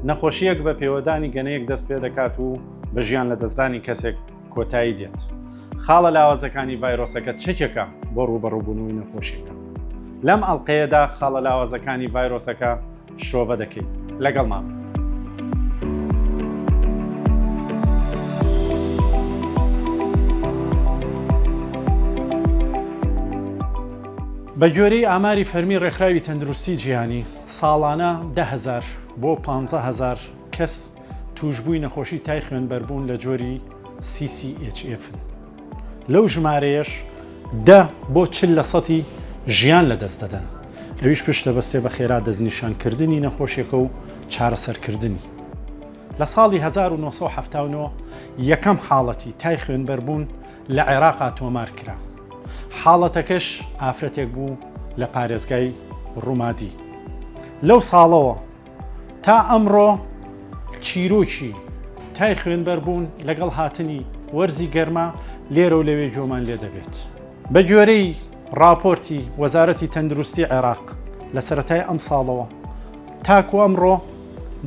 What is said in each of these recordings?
نەخۆشییەک بە پێوەدانی گەنەیەک دەست پێدەکات و بە ژیان لەدەستدانی کەسێک کۆتایی دێت. خاڵە لاوازەکانی ڤایرۆسەکە چەکێکە بۆ ڕووبەڕووبوونەوەی نەخۆشیەکە. لەم ئەڵقەیەدا خاڵە لاوازەکانی ڤایرۆسەکە شرۆڤە دەکەین. لەگەڵمان بن. بە گوێرەی ئاماری فەرمی ڕێکخراوی تەندروستی جیهانی، ساڵانە 10,000 بۆ 15,000 کەس تووشبووی نەخۆشی تای خوێنبەربوون لە جۆری CCHF ن. لەو ژمارەیەش دە بۆ 40 لە سەتی ژیان لەدەست دەدەن. ئەویش پشت دەبەستێ بە خێرا دەستنیشانکردنی نەخۆشیەکە و چارەسەرکردنی. لە ساڵی 1979 یەکەم حاڵەتی تای خوێنبەربوون لە عێراقا تۆمار کرا. حاڵەتەکەش ئافرەتێک بوو لە پارێزگای ڕومادی. لەو ساڵەوە تا ئەمڕۆ چیرۆکی تای خوێنبەربوون لەگەڵ هاتنی وەرزی گەرما لێرە و لەوێ گۆمان لێ دەبێت. بە گوێرەی ڕاپۆرتی وەزارەتی تەندروستی عێراق لە سەرەتای ئەمساڵەوە تاکو ئەمڕۆ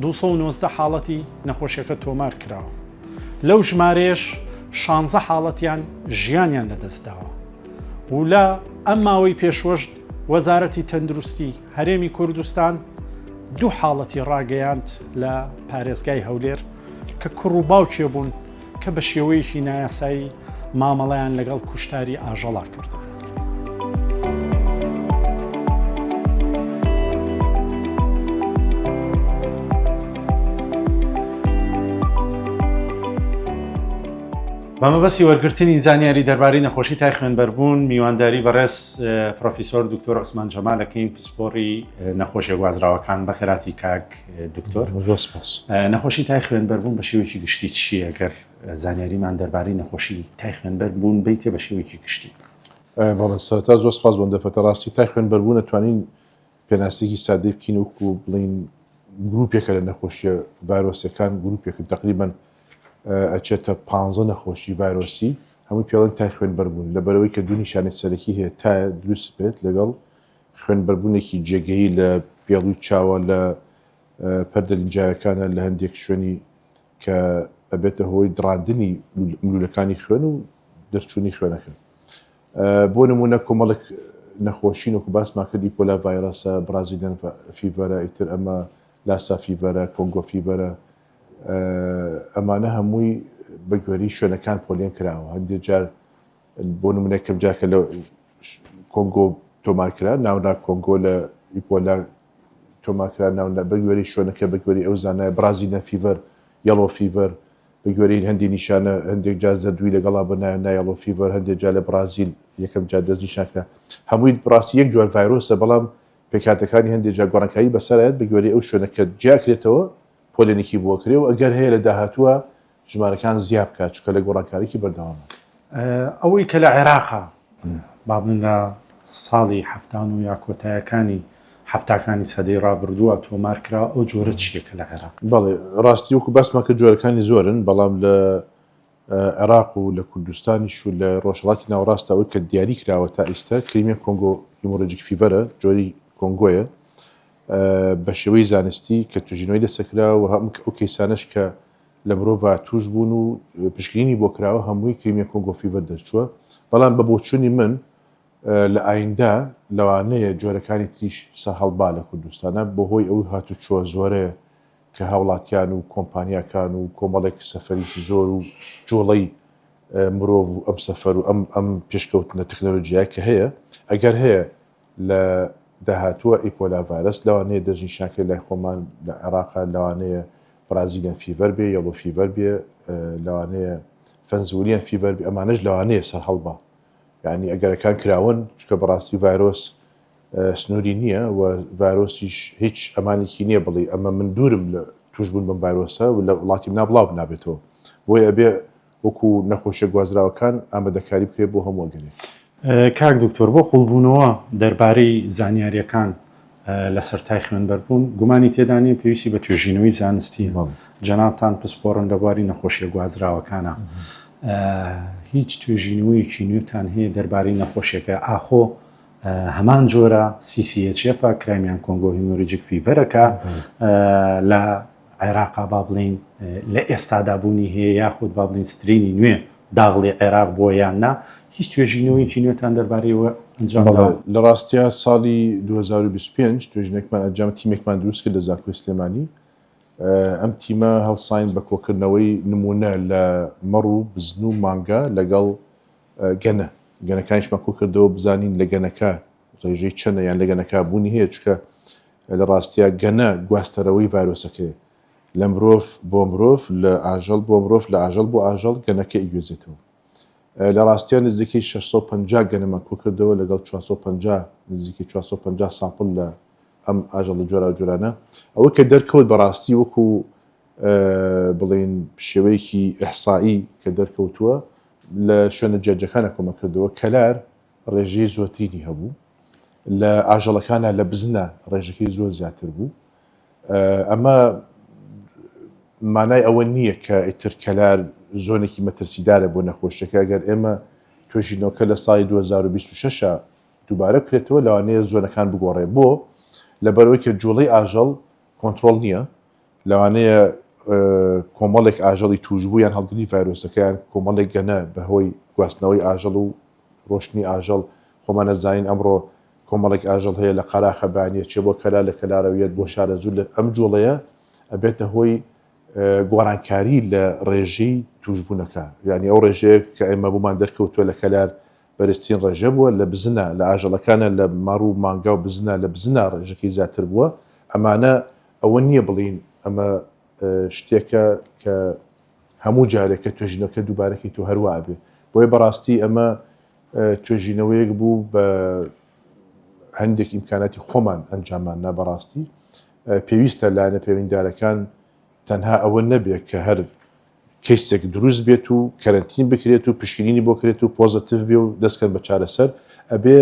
219 حاڵەتی نەخۆشیەکە تۆمار کراوە. لەو ژمارەیەش شانزە حاڵەتیان ژیانیان لەدەستداوە و لە ئەم ماوەی پێشوەش وەزارەتی تەندروستی هەرێمی کوردستان دوو حاڵەتی ڕاگەیاند لە پارێزگای هەولێر کە کوڕ و باوکێ بوون کە بە شێوەیەکی نایاسایی مامەڵەیان لەگەڵ کوشتاری ئاژەڵا کردبوو. بە مەبەستی وەرگرتنی زانیاری دەربارەی نەخۆشی تای خوێنبەربوون میوانداری بەڕێز پرۆفیسۆر دکتۆر عوسمان جەمال ئەکەین پسپۆڕی نەخۆشیە گوازراوەکان بەخێراتی کاک دکتۆر نەخۆشی تای خوێنبەربوون بە شێوەیەکی گشتی چییە گەر زانیاریمان دەربارەی نەخۆشی تای خوێنبەربوون بیتێ بە شێوەیەکی گشتی؟ بەڵێ سەرەتا زۆر سپاس بۆ ئەم دەرفەتە ڕاستی تای خوێنبەربوون ئەتوانین پێناسەیەکی سادەی بکەین وەکو بڵێین گروپێکە لە نەخۆشیە ڤایرۆسیەکان گروپێکن تقریبا ئەچێتە پانزە نەخۆشی ڤایرۆسی هەمووی پێڵێن تای خوێنبەربوون لەبەرەوەی کە دوو نیشانەی سەرەکی هەیە تایە دروست بێت لەگەڵ خوێنبەربوونێکی جێگەیی لە پێڵوی چاوە لە پەردە لینجاوەکانە لە هەندێک شوێنی کە ئەبێتە هۆی دڕاندنی ملولەکانی خوێن و دەرچوونی خوێنەکە. بۆ نموونە کۆمەڵێک نەخۆشین وەکو باسمان کرد ئیپۆلا ڤایرەسە، Brazilian fever ە، ئیتر ئەمە لاسا fever ە، کۆنگۆ fever ە، ئەمانە هەمووی بە گوێرەی شوێنەکان پۆلێن کراوە. هەندێک جار بۆ نمونە یەکەم جار کە لە کۆنگۆ تۆمار کرا ناونا کۆنگۆ لە ئیپۆلا تۆمار کرا ناونا بە گوێرەی شوێنەکە بە گوێرەی ئەو زانایە Brazilian fever yellow fever بە گوێرەی هەندی نیشانە هەندێک جار زەردووی لەگەڵا بە ناوێ نا yellow fever هەندێک جار لە بڕازیل یەکەم جار دەستنیشان کرا هەمووی بڕاستی یەک جۆر ڤایرۆسە بەڵام پێکهاتەکانی هەندێک جار گۆڕانکاری بەسەرایەت بە گوێرەی ئەو شوێنە کە جیاکرێتەوە پۆلێنێکی بۆ کرێ و ئەگەر هەیە لە داهاتووە ژمارەکان زیا بکات چونکە لە گۆڕانکاریی بەردەوامە. ئەوەی کە لە عێراقا با بڵێین لە ساڵی 79 یا کۆتایەکانی حەفتاکانی سەدەی ڕابردووە تۆمار کراوە ئەو جۆرە چییە کە لە عێراق؟ بەڵێ ڕاستی وەکو باسمان کرد جۆرەکانی زۆرن بەڵام لە عێراق و لە کوردستانیش و لە ڕۆژهەڵاتی ناوەڕاستدا ئەوەی کە دیاری کراوە تا ئیستا Crimean Congo hemorrhagic fever ە جۆری کۆنگۆیە بە شێوەی زانستی کە توژینەوەی لەسەر کراوە و هەم ئەو کەیسانەش کە لە مرۆڤ توش بوون و پشکنینی بۆ کراوە هەمووی Crimean Congo fever دەرچووە بەڵام بە بۆچوونی من لە ئایندە لەوانەیە جۆرەکانی تریش سەرهەڵبا لە کوردستانە بەهۆی ئەو هاتوچۆ زۆرەیە کە هاوڵاتیان و کۆمپانیاکان و کۆمەڵێک سەفەریی زۆر و جوڵەی مرۆڤ و ئەم سەفەر و ئەم ئەم پێشکەوتنە تەکنەلۆژیایە کە هەیە ئەگەر هەیە لە داهاتووە ئیپۆلا ڤایرەس لەوانەیە دەستنیشان کرێت لای خۆمان لە عێراقا لەوانەیە Brazilian fever بێ yellow fever بێ لەوانەیە Venezuelan fever بێ ئەمانەش لەوانەیە سەرهەڵبا یعنی ئەگەرەکان کراون چونکە بەڕاستی ڤایرۆس سنووری نییە و ڤایرۆسیش هیچ ئەمانێکی نییە بڵێ ئەمە من دوورم لە توشبوون بەم ڤایرۆسە و لە وڵاتی منا بڵاو نابێتەوە بۆیە ئەبێ وەکو نەخۆشیە گوازراوەکان ئامادەکاری بکرێت بۆ هەموو ئەگەرێک. کاک دکتۆر بۆ قوڵبوونەوە دەربارەی زانیاریەکان لەسەر تای خوێنبەربوون گومانی تێدا نیە پێویستی بە توێژینەوەی زانستی جەنابتان پسپۆڕن لە بواری نەخۆشیە گوازراوەکانە هیچ توێژینەوەیەکی نوێتان هەیە دەربارەی نەخۆشیەکە ئاخۆ هەمان جۆرە CCHF Crimean Congo hemorrhagic fever ەکە لە عێراقا با بڵێین لە ئێستادا بوونی هەیە یاخود با بڵێین strain ی نوێ داغڵی عێراق بووە یان نا، هیچ توێژینەوەیەکی نوێتان دەربارەیەوە ئەنجام بەڵێ، داوە؟ لە ڕاستیا ساڵی 2025 توێژینەوەکمان ئەنجام تیمێکمان دروست کرد لە زانکۆی سلێمانی، ئەم تیمە هەڵساین بە کۆکردنەوەی نموونە لە مەڕ و بزن و مانگا لەگەڵ گەنە، گەنەکانیشمان کۆکردەوە بزانین لە گەنەکە ڕێژەی چەنە یان لە گەنەکە بوونی هەیە، چونکە لە ڕاستیا گەنە گواستەرەوەی ڤایرۆسەکەیە لە مرۆڤ بۆ مرۆڤ، لە ئاژەڵ بۆ مرۆڤ، لە ئاژەڵ بۆ ئاژەڵ گەنەکە ئەیگوێزێتەوە. لە ڕاستیا نزیکەی 650 گەنەمان کۆکردەوە لەگەڵ 450 نزیکەی 450 sample لە ئەم ئاژەڵە جۆراوجۆرانە. ئەوەی کە دەرکەوت بەڕاستی وەکو بڵێین شێوەیەکی ئیحسائی کە دەرکەوتووە لە شوێنە جیاجیاکانە کۆمەکردەوە کەلار ڕێژەی زۆرترینی هەبوو لە ئاژەڵەکانە لە بزنە ڕێژەکەی زۆر زیاتر بوو ئەمە مانای ئەوە نییە کە ئیتر کەلار زۆنێکی مەترسیدارە بۆ نەخۆشیەکە ئەگەر ئێمە توێژینەوەکە لە ساڵی 2026 دووبارە بکرێتەوە لەوانەیە زۆنەکان بگۆڕێ بۆ لەبەرئەوەی کە جوڵەی ئاژەڵ کۆنترۆڵ نییە لەوانەیە کۆمەڵێک ئاژەڵی تووشبوو یان هەڵگری ڤایرۆسەکە یان کۆمەڵێک گەنە بەهۆی گواستنەوەی ئاژەڵ و ڕۆشتنی ئاژەڵ، خۆمان ئەزانین ئەمڕۆ کۆمەڵێک ئاژەڵ هەیە لە قەراخە بەیانی ئەچێ بۆ کەلار لە کەلارەوە یەت بۆ شارەزوور لە ئەم جوڵەیە ئەبێتە هۆی گۆڕانکاری لە ڕێژەی تووشبوونەکە یانی ئەو ڕێژەیە کە ئێمە بۆمان دەرکەوتووە لە کەلار بەرزترین ڕێژە بووە لە بزنە لە ئاژەڵەکانە لە مەڕ و مانگا و بزنە لە بزنە ڕێژەکەی زیاتر بووە ئەمانە ئەوە نییە بڵێین ئەمە شتێکە کە هەموو جارێک کە توێژینەوەکە دووبارە کەیتەوە هەر وا ئەبێ. بۆیە بەڕاستی ئەمە توێژینەوەیەک بوو بە هەندێک ئیمکاناتی خۆمان ئەنجاممان نا بەڕاستی پێویستە لایەنە پەیوەندیدارەکان تەنها ئەوە نەبێت کە هەر کەیسێک دروست بێت و کەرەنتین بکرێت و پشکنینی بۆ کرێت و positive بێ و دەستکەن بە چارەسەر ئەبێ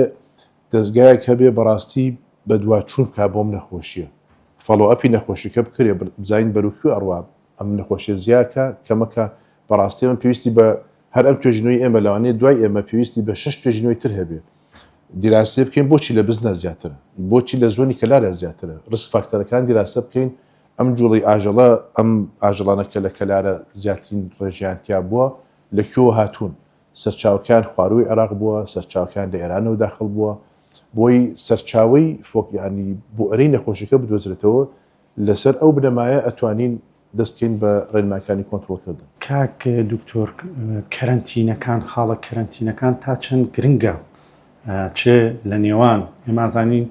دەزگایەک هەبێ بەڕاستی بەدواچوون بکا بۆم نەخۆشیە follow up ی نەخۆشیکە بکرێ بزانین بەرەو کوێ ئەڕوا ئەم نەخۆشیە زیاکە کەمەکە بەڕاستی ئەمە پێویستی بە هەر ئەم توێژینەوەی ئێمە لەوانەیە دوای ئێمە پێویستی بە شەش توێژینەوەی تر هەبێ دیراسەی بکەین بۆچی لە بزنە زیاترە بۆچی لە زۆنی کەلارە زیاترە risk factor ەکان دیراسە بکەین ئەم جوڵەی ئاژەڵە ئەم ئاژەڵانە کە لە کەلارە زیاترین ڕێژیان تیا بووە لە کوێوە هاتوون سەرچاوەکەیان خوارووی عێراق بووە، سەرچاوەکەیان لە ئێرانەوە داخڵ بووە، بۆی سەرچاوەی فۆک یانی بوئرەی نەخۆشیەکە بدۆزرێتەوە، لەسەر ئەو بنەمایە ئەتوانین دەست بکەین بە ڕێنماکانی کۆنترۆڵکردن. کاک دکتۆر کەرەنتینەکان خاڵە کەرەنتینەکان تا چەند گرنگە چ لە نێوان ئێمە ئەزانین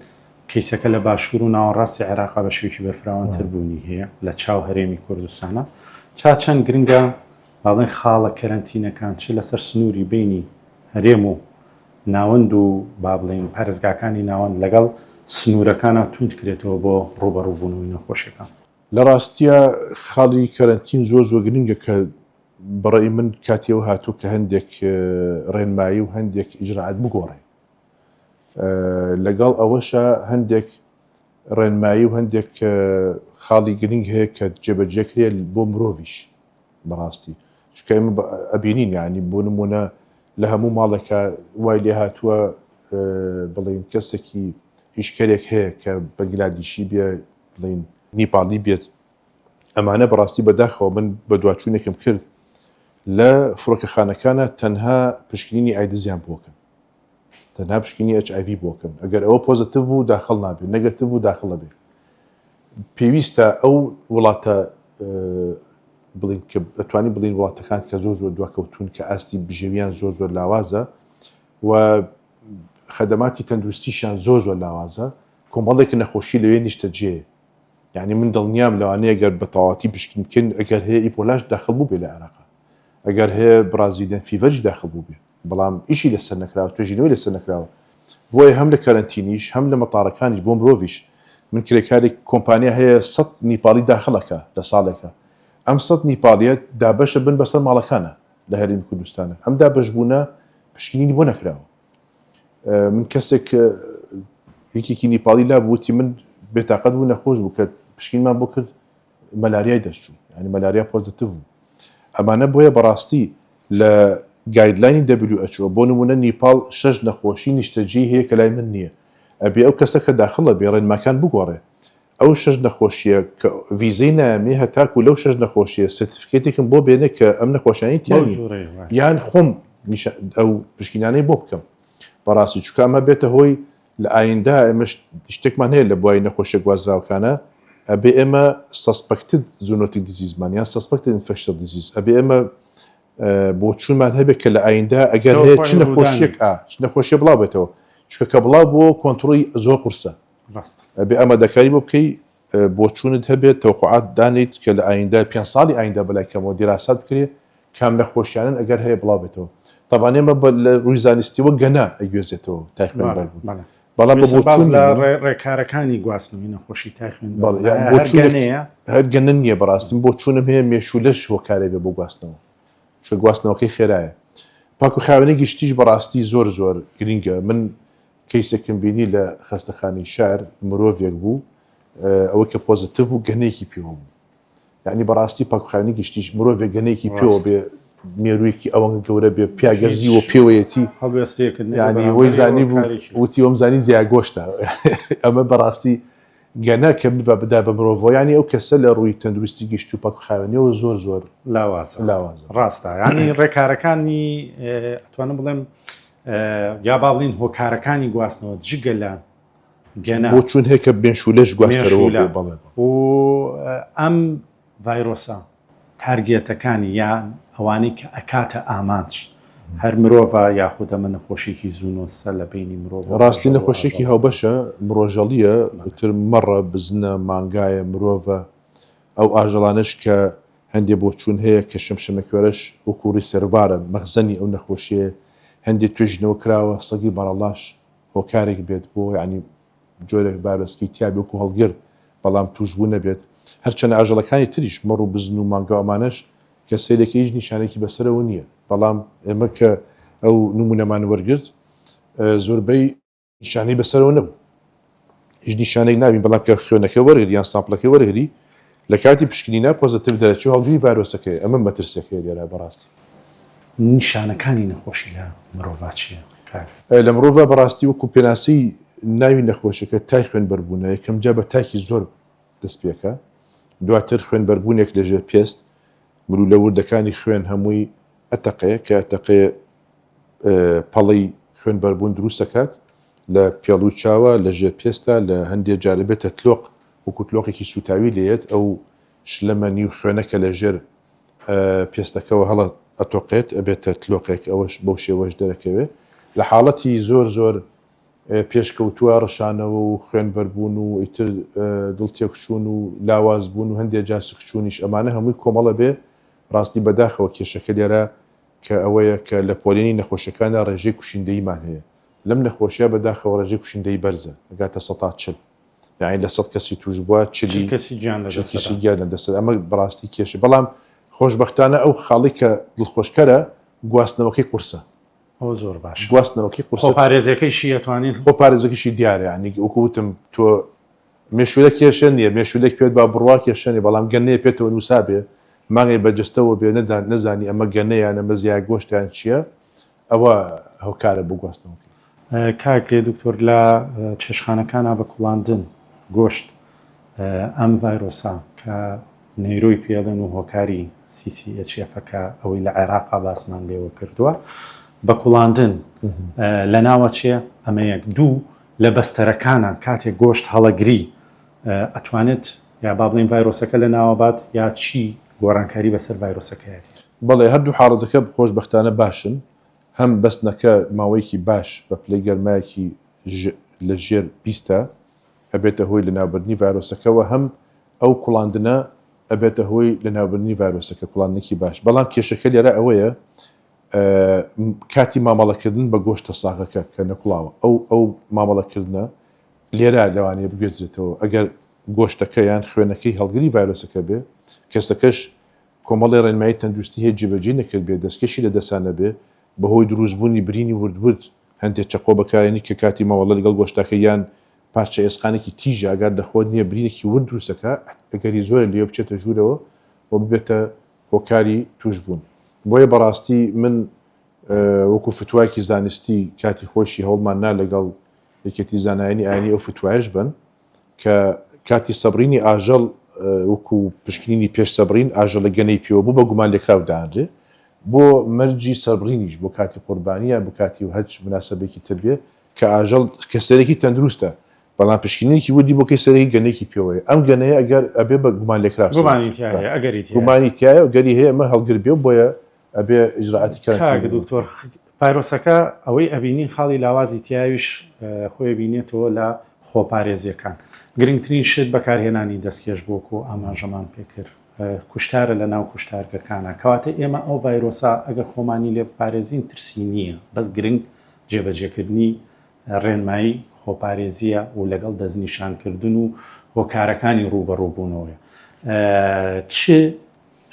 کەیسەکە لە باشوور و ناوەڕاستی عێراقا بە شێوەیەکی بەرفراوانتر بوونی هەیە لە چاو هەرێمی کوردستانە چا چەند گرنگە با بڵێین خاڵە کەرەنتینەکان چ لەسەر سنووری بەینی هەرێم و ناوەند و با بڵێین پارێزگاکانی ناوەند لەگەڵ سنوورەکانا توند کرێتەوە بۆ ڕووبەڕووبوونەوەی نەخۆشیەکان. لە ڕاستیا خاڵی کەرەنتین زۆر زۆر گرنگە کە بە ڕەئی من کاتی ئەوە هاتووە کە هەندێک ڕێنمایی و هەندێک ئیجرائات بگۆڕێ. لەگەڵ ئەوەشا هەندێک ڕێنمایی و هەندێک خاڵی گرنگ هەیە کە جێبەجێ کرێ بۆ مرۆڤیش. بەڕاستی چونکە ئێمە ئەبینین یعنی بۆ نمونە لە هەموو ماڵێکە وای لێ هاتووە بڵین کەسێکی ئیشکەرێک هەیە کە بەنگلادیشی بێ بڵین نیپاڵی بێت ئەمانە بەڕاستی بەداخەوە من بە دواچوونێکم کرد لە فڕۆکەخانەکانە تەنها پشکنینی ئایدزیان بۆکەن تەنها پشکنینی HIV بۆ کەن ئەگەر ئەوە positive بوو داخڵ نابێت negative بوو داخڵە بێ پێویستە ئەو وڵاتە بڵین کە ئەتوانی بڵین وڵاتەکان کە زۆر زۆر دواکەوتون کە ئاستی بژێویان زۆر زۆر لاوازە و خەدەماتی تەندروستیشیان زۆر زۆر لاوازە کۆمەڵێک نەخۆشی لەوێ نیشتە جێ یعنی من دڵنیام لەوانەیە گەر بە تەواتی پشکین بکەین ئەگەر هەیە ئیپۆلاش داخل بوو بێ لە عێراق ئەگەر هەیە Brazilian fever ش داخل بوو بێ بەڵام ئیشی لەسەر نەکراوە، توێژینەوەی لەسەر نەکراوە. بۆیە هەم لە کەرەنتینیش هەم لە مەتارەکانیش بۆ مرۆڤیش من کرێکارێک کۆمپانیا هەیە سەت نیپاڵی داخل ئەکا لە ساڵێکا ئەم سەت نیپاڵیە دابەشە بن بەسەر ماڵەکانە لە هەرێمی کوردستانە ئەم دابەشبوونە پشکنینی بۆ نەکراوە من کەسێک یەکێکی نیپاڵی لا بوو وتی من بێتاقەت بوو نەخۆش بوو کە پشکینمان بۆ کرد مەلاریای دەرچوو یانی مەلاریا positive بوو ئەمانە بۆیە بەڕاستی لە guideline ی WHO بۆ نمونە نیپاڵ شەش نەخۆشی نیشتەجێی هەیە کە لای من نییە ئەبێ ئەو کەسە کە داخڵە بێ ڕێنماکان بگۆڕێ. ئەو شەش نەخۆشیە کە ڤیزەی نایەمێ هەتاکو لەو شەش نەخۆشیە سێرتیفکەیتێکم بۆ بێنێ کە ئەم نەخۆشیانەی تیا بەو نین جۆرەیە وایە. یان خۆم نیشا ئەو پشکینانەی بۆ بکەم بەڕاستی چونکە ئەمە بێتە هۆی لە ئایندە ئێمە شتێکمان هەیە لە بواری نەخۆشیە گوازراوەکانە ئەبێ ئێمە suspected zoonotic disease مان یان suspected infectious disease ئەبێ ئێمە بۆچوونمان هەبێت کە لە ئایندە ئەگەر هەیە چ تەوەقوعی ڕوودانی نەخۆشیەک ئا چ نەخۆشیە بڵاو بێتەوە چونکە کە بڵاو بووەوە کۆنتڕۆڵی زۆر قورسە ڕاستە. ئەبێ ئامادەکاری بۆ بکەی بۆچوونت هەبێت تەوقعات دانێیت کە لە ئایندە پێنج ساڵی ئایندە بەلای کەمەوە دیراسات بکرێ کام نەخۆشیانەن ئەگەر هەیە بڵاو بێتەوە تەبعەن ئێمە بە لە ڕووی زانستیەوە گەنە ئەگوێزێتەوە تای خوێن بەڵێ بەربوون بەڵێ بەڵام بە ویستم باس بۆچوونی لە من ڕێ ڕێکارەکانی گواستنەوەی نەخۆشی تای خوێن بەڵێ بەربوون یان ئایا هەر بۆچوونێک گەنەیە؟ هەر گەنە نییە بەڕاستی من بۆچوونم هەیە مێشوولەش هۆکارێ بێ بۆ گواستنەوە چونکە گواستنەوەکەی خێرایە پاک و خاوێنی گشتیش بەڕاستی زۆر زۆر گرینگە من کەیسێکم بینی لە خەستەخانەی شار مرۆڤێک بوو ئەوەی کە positive بوو گەنەیەکی پێوە بوو یعنی بەڕاستی پاکوخاوێنی گشتیش مرۆڤێک گەنەیەکی پێوە ڕاست بێ مێروویەکی ئەوەنگە گەورە بێ پیاگەزی هیچ و پێوەیەتی هەڵوێستەیەکت نەبێ یعنی وەی بەرامبەری ئەوە زانی بوو کارێکی وتی وەم زانی زیاگۆشتە ئەمە بەڕاستی گەنە کە ببا بدا بە مرۆڤەوە یعنی ئەو کەسە لە ڕووی تەندروستی گشت و پاکوخاوێنیەوە زۆر زۆر لاوازە لاوازە ڕاستە یعنی ڕێکارەکانی ئەتوانم بڵێم یا با بڵێین هۆکارەکانی گواستنەوە جگە لە گەنە بۆچوون هەیە کە مێشوولەش گواستەرەوە مێشوولە بێ بەڵێ بەڵێ. و ئەم ڤایرۆسە target ەکانی یان ئەوانەی کە ئەکاتە ئامانج هەر مرۆڤە یاخود ئەمە نەخۆشیێکی zoonosis ە لە بەینی مرۆڤ و ڕاستی ئاژەڵ و نەخۆشیێکی ئاژەڵ. هاوبەشە مرۆژەڵیە بەڵێ. ئیتر مەڕە بزنە مانگایە مرۆڤە ئەو ئاژەڵانەش کە هەندێ بۆچوون هەیە کە شەمشەمەکوێرەش وەکو reservoir ە، مەخزەنی ئەو نەخۆشیەیە، هەندێ توێژینەوە کراوە سەگی بەڕەڵاش هۆکارێک بێت بۆ یانی جۆرێک ڤایرۆسکەی تیابێ وەکو هەڵگر بەڵام تووشبوو نەبێت، هەرچەندە ئاژەڵەکانی تریش مەڕ و بزن و مانگا و ئەمانەش کە سەیرەکەی هیچ نیشانەیەکی بەسەرەوە نییە، بەڵام ئێمە کە ئەو نموونەمان وەرگرت زۆربەی. نیشانەی بەسەرەوە نەبوو هیچ نیشانێک نابین بەڵام کە خوێنەکە وەرگری یان sample ەکەی وەرگری لە کاتی پشکنینا positive دەرەچوو هەڵگری ڤایرۆسەکەی ئەمە مەترسیەکەی لێرە بەڕاستی. نیشانەکانی نەخۆشی لە مرۆڤا چییە کاک؟ لە مرۆڤا بەڕاستی وەکو پێناسەی ناوی نەخۆشەکە تای خوێنبەربوونە یەکەم جار بە تاکی زۆر دەست پێکا دواتر خوێنبەربوونێک لە ژێر پێست ملولە وردەکانی خوێن هەمووی ئەتەقێ کە ئەتەقێ پەڵەی خوێنبەربوون دروست دەکات لە پێڵوی چاوە، لە ژێر پێستا، لە هەندێ جار ئەبێتە تلۆق، وەکو تلۆقێکی سووتاوی لێیەت، ئەو شلەمەنی و خوێنە کە لە ژێر پێستەکەوە هەڵە ئەتۆقێت ئەبێتە تلۆقێک، ئەوەش بەو شێوەش دەرەکەوێ. لە حاڵەتی زۆر زۆر پێشکەوتووە ڕشانەوە و خوێنبەربوون و ئیتر دڵ تێکچوون و لاوازبوون و هەندێ جار سکچوونیش ئەمانە هەمووی کۆمەڵە بێ ڕاستی بەداخەوە کێشەکە لێرە کە ئەوەیە کە لە پۆلێنی نەخۆشیەکاندا ڕێژەی کوشندەییمان هەیە، لەم نەخۆشیە بە داخەوە ڕێژەی کوشندەیی بەرزە، ئەگاتە 40% یانی لە 100 کەسی توشبووە چلی 40 کەسی گیان لە 40 دەست کەسی دەدات. گیان لە دەست دەدات، ئەمە بەڕاستی کێشە، بەڵام خۆشبەختانە ئەو خاڵەی کە دڵخۆشکەرە گواستنەوەکەی قورسە. ئەوە زۆر باشە. گواستنەوەکەی قورسە. خۆپارێزیەکەیشی ئەتوانین. خۆپارێزەکەیشی دیارە یانی وەکو وتم تۆ مێشولە کێشە نیە مێشولێک پێت با بڕوا کێشە نیە بەڵام گەنەیە پێتەوە نوسابێ مانگێک بە جەستەوە بێ نەدان نەزانی ئەمە گەنە یان ئەمە زیا گۆشتە یان چیە ئەوە هۆکارە بۆ گواستنەوەکەی. کاک دکتۆر لە چێشخانەکانا بە کوڵاندن گۆشت ئەم ڤایرۆسە کە نەیرۆی پێڵێن و هۆکاری CCHF کە ئەوەی لە عێراقا باسمان لێوە کردووە بە کوڵاندن لەناوەچێ ئەمە یەک دوو لە بەستەرەکانا کاتێک گۆشت هەڵەگری ئەتوانێت یا با بڵێین ڤایرۆسەکە لەناوە بات یا چی گۆڕانکاری بەسەر ڤایرۆسەکەیا دێت؟ بەڵێ هەردوو حاڵەتەکە خۆشبەختانە باشن هەم بەستنەکە ماوەیەکی باش بە پلەی گەرمایەکی لە ژێر بیستە ئەبێتە هۆی لەناوبردنی ڤایرۆسەکە وە هەم ئەو کوڵاندنە ئەبێتە هۆی لەناوبردنی ڤایرۆسەکە کوڵاندنێکی باش بەڵام کێشەکە لێرە ئەوەیە کاتی مامەڵەکردن بە گۆشتە ساغەکە کە نەکوڵاوە ئەو ئەو مامەڵەکردنە لێرە لەوانەیە بگوێزرێتەوە ئەگەر گۆشتەکە یان خوێنەکەی هەڵگری ڤایرۆسەکە بێ کەسەکەش کۆمەڵی ڕێنمایی تەندروستی هەیە جێبەجێی نەکردبێ دەستکێشی لە دەسا نەبێ بەهۆی دروستبوونی برینی ورد ورد هەندێ چەقۆ بەکارێنی کە کاتی مامەڵە لەگەڵ گۆشتەکە یان پارچە ئێسقانێکی تیژە ئاگات لە خۆت نییە برینێکی ورد دروستەکا ئەگەری زۆرە لێوە بچێتە ژوورەوە و ببێتە هۆکاری توشبوون بۆیە بەڕاستی من وەکو فتوایەکی زانستی کاتی خۆشی هەوڵمان نا لەگەڵ یەکێتی زانایانی ئاینی ئەو فتوایەش بەن کە کاتی سەبڕینی ئاژەڵ وەکو پشکنینی پێش سەبڕین ئاژەڵە گەنەی پێوە بوو بە گومان لێکراو دانرێ بۆ مەرجی سەربڕینیش بۆ کاتی قوربانی یان بۆ کاتی و هەچ مناسەبێکی تر بێ کە ئاژەڵ کەسەرێکی تەندروستە بەڵام پشکنینێکی وردی بۆ کەی سەرێکی گەنێکی پێوەیە ئەم گەنەیە ئەگەر ئەبێ بە گومان لێکراو سەیر گومانی تیایە ئەگەری تیایە. گومانی تیایە ئەگەری هەیە ئەمە هەڵگر بێ و بۆیە ئەبێ ئیجرائاتی کاک کەرەنتین دکتۆر ڤایرۆسەکە ئەوەی ئەبینین خاڵی لاوازی تیاویش خۆی بینێتەوە لە خۆپارێزیەکان گرنگترین شت بەکارهێنانی دەستکێش بۆ کۆ ئاماژەمان پێکرد کوشتارە لە ناو کوشتارگەکانە کەواتە ئێمە ئەو ڤایرۆسە ئەگەر خۆمانی لێ بپارێزین ترسی نییە بەس گرنگ جێبەجێکردنی ڕێنمایی خۆپارێزییە و لەگەڵ دەستنیشانکردن و هۆکارەکانی ڕووبەڕووبوونەوەیە. چ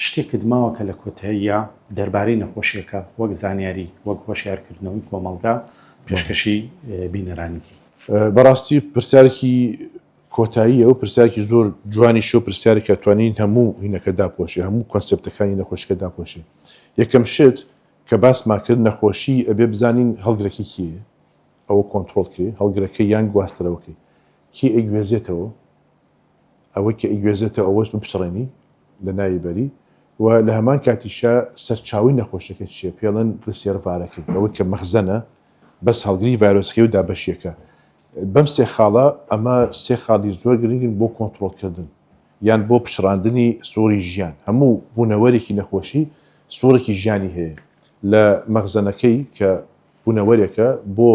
شتێکت ماوە کە لە کۆتاییا دەربارەی نەخۆشیەکە وەک زانیاری، وەک هۆشیارکردنەوەی کۆمەڵگا پێشکەشی بینەرانی کەی؟ بەڕاستی پرسیارێکی کۆتاییە و پرسیارێکی زۆر جوانیشە و پرسیارێکە توانین هەموو هینەکە داپۆشێ، هەموو کۆنسێپتەکانی نەخۆشیەکە داپۆشێ. یەکەم شت کە باسمان کرد نەخۆشی ئەبێ بزانین هەڵگرەکەی کێیە ئەوە کۆنترۆڵ کرێ هەڵگرەکەی یان گواستەرەوەکەی کێ ئەیگوێزێتەوە ئەوەی کە ئەیگوێزێتەوە ئەوەش بپچڕێنی لە ناوی بەری و لە هەمان کاتیشا سەرچاوەی نەخۆشیەکە چییە پێڵێن reservoir ەکەی ئەوەی کە مەخزەنە بەس هەڵگری ڤایرۆسەکەی و دابەشیەکە بەم سێ خاڵە ئەمە سێ خاڵی زۆر گرنگن بۆ کۆنترۆڵکردن یان بۆ پچڕاندنی سوڕی ژیان، هەموو بوونەوەرێکی نەخۆشی سوڕێکی ژیانی هەیە لە مەخزەنەکەی کە بوونەوەرێکە بۆ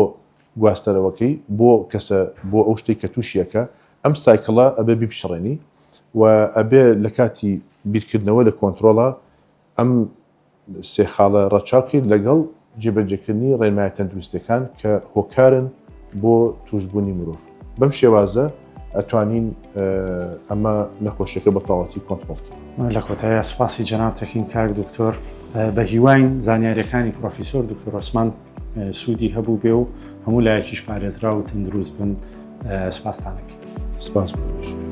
گواستەرەوەکەی بۆ کەسە بۆ ئەو شتەی کە تووشی ئەکا، ئەم cycle ە ئەبێ بیپچڕێنی و ئەبێ لە کاتی بیرکردنەوە لە کۆنترۆڵا ئەم سێ خاڵە ڕەچاو بکەیت لەگەڵ جێبەجێکردنی ڕێنمایە تەندروستیەکان کە هۆکارن بۆ توشبوونی مرۆڤ. بەم شێوازە ئەتوانین ئەمە نەخۆشیەکە بە تەواوەتی کۆنترۆڵ کەین. لە کۆتاییا سوپاسی جەنابت دەکەین کاک دکتۆر، بە هیواین زانیاریەکانی پرۆفیسۆر دکتۆر عوسمان سوودی هەبوو بێ و هەموو لایەکیش پارێزراو و تەندروست بن. سوپاستان ئەکەین. سپاس بۆ تۆش.